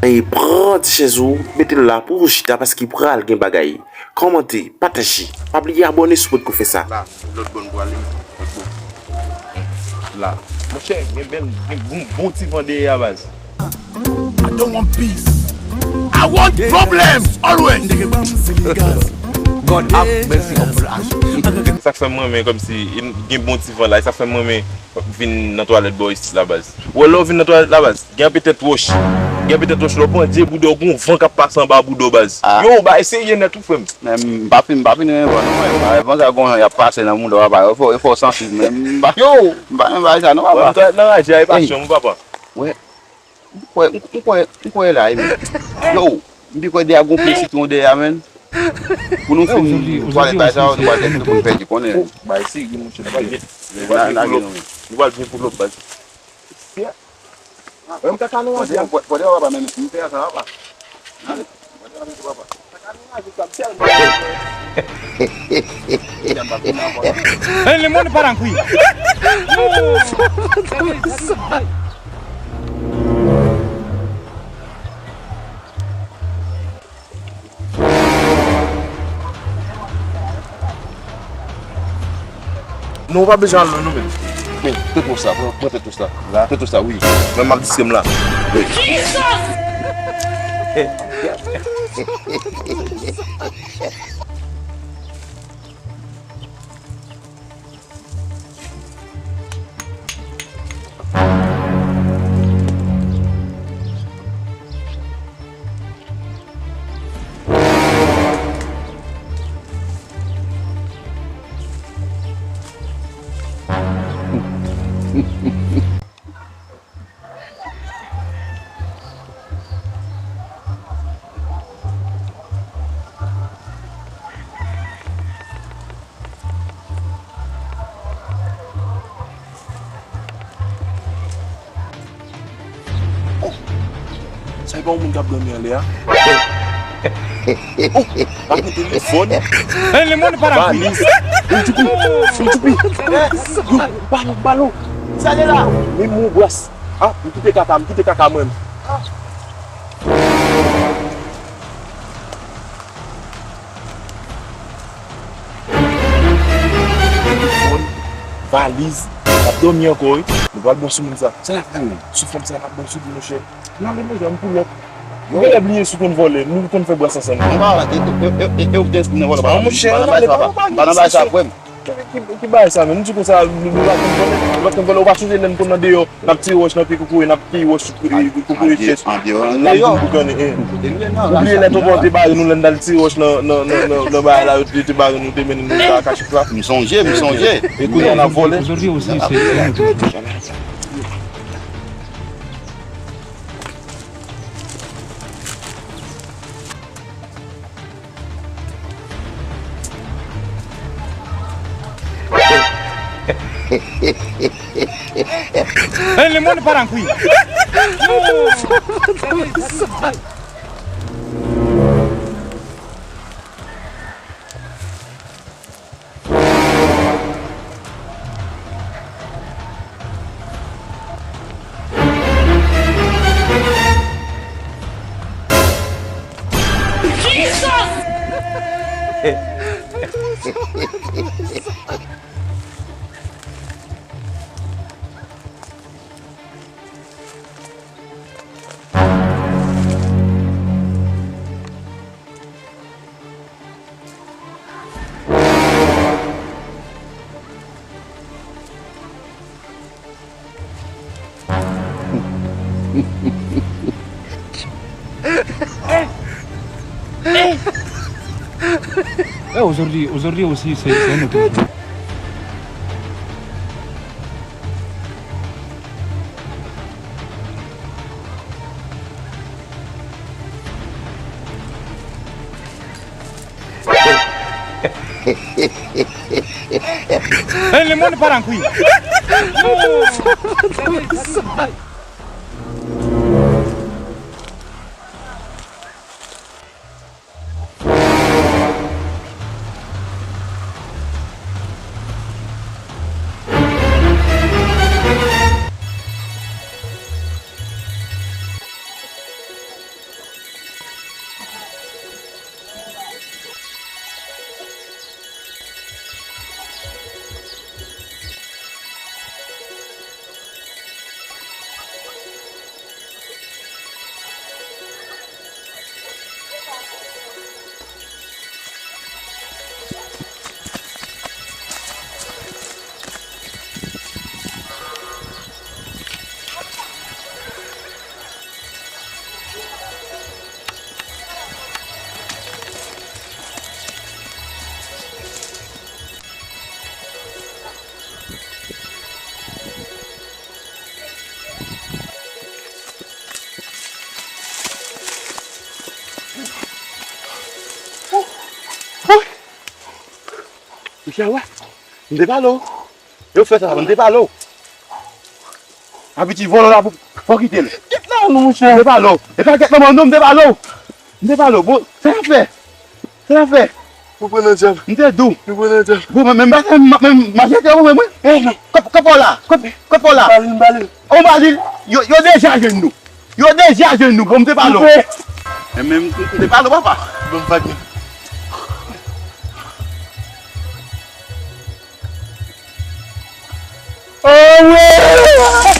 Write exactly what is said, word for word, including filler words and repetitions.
E pran ti chèz ou, mete l la pou ou chita paske pral gen bagay. Kòmante, pataje. Pa bliye abòne si w potko fè sa. La, lòt bò n prale. Lòt bò. La. Monchè, gen bèl, gen bon, bon ti van dèyè a baz. I don't want peace. I want problems always. God have mercy upon us. Sa k fè m renmen kòmsi gen bon ti van la, e sa k fè m renmen vin nan twalèt bò isit la baz. Ou wè lè w vin nan twalèt la baz, gen anpe tèt wòch. Gen anpe tèt wòch, lè w pandye bouda w, gon van k ap pase anba bouda w baz. Ah. Yo, bagay serye nèt wi frè m. Men m pa fin, m pa fin renmen van non, men van sa gon jan y ap pase nan mouda w, papa, yo fò, yo fò w sansib, men m pa, yo, m pa renmen bagay sa non, papa. Nan raje a, e pa chanm wi papa. Wè, m kwè, m kwè, m kwè la, e men. Yo, m pi kwè dèyè gon pye sitwon dèyè a, men. Pou nou fin twalèt bagay sa yo, nou pral pèdi, nou pèdi, konnen. Bay seri, monchè, nou pral gen, nou pral gen pou lòp, nou pral gen pou lòp, baz. Mwen m kaka nou ansanm. Pòte pòte papa, men m fè sa, papa. Ale. Pòte papa, papa. Kaka nou ansanm, tèlman. Hey, le monde part en couille. Non, ou pa bezwen al lwen non, men. Men, tèt wòch sa, pran, pran tèt wòch sa. La, tèt wòch sa, wi. Mwen, m ap distrè m la. Wi. Oh! Sa e pa yon moun k ap dòmi anlè a? Oh! Pa gen telefòn. Valiz. Yon tipi. Yon tipi. Yo, balo, balo. Sa ye la? Men mon bras. Ah, m kite kaka, m kite kaka mwen. Telefòn, valiz, l ap dòmi ankò wi. Nou pral bon sou moun sa. Sa l ap fè menm? Sou fanm sa l ap bon sou li monchè. Nan le mezon pou lòt. Nou genlè bliye si w konn vòlè, nou konn fè bras ansanm. An pa e e e e ou te nan vòlè pa. An monchè, pa nan bagay sa, pa nan bagay sa frè m. Ki, ki, ki bagay sa menm? M di konsa, nou, nou pa konn vòlè, nou pa konn vòlè, ou pa sonje lè n konn nan deyò, n ap tire wòch nan pye kokoye, n ap tire wòch kokoye chèch. An deyò, an deyò. Ou bliye lè tonton an te bare nou, lè n t al tire wòch nan, nan, nan, nan, nan bagay la, yo te, te bare nou, te mennen nou nan kachèt la. M sonje, m sonje. E kounye a n ap vòlè. Aujourd'hui aussi, c'est un autre jour. Hey, le monde part en couille. Eh, aujourd'hui, aujourd'hui aussi, c'est c'est un autre jour. Hey, le monde part en couille. Chè, wè. M te pale w. Yo fè sa, m te pale w. Abitye vòlò la, pou, fò kite l. Kit la, non, monchè. M te pale w. E pa kèt manman w, non, m te pale w. M te pale w. Bon, sa y ap fè? Sa y ap fè? Nou pran nan dyab. M te di w. Nou pran nan dyab. Bon, men, men, men, men, machete, mwen, mwen. Eh, non. Kòb, kòb la. Kòb, kòb la. Bale, bale. On bale. Yo, yo deja jwenn nou. Yo deja jwenn nou, bon, m te pale w. Men, men, m te pale w, papa. Bon, m pa gen. Oh, wi!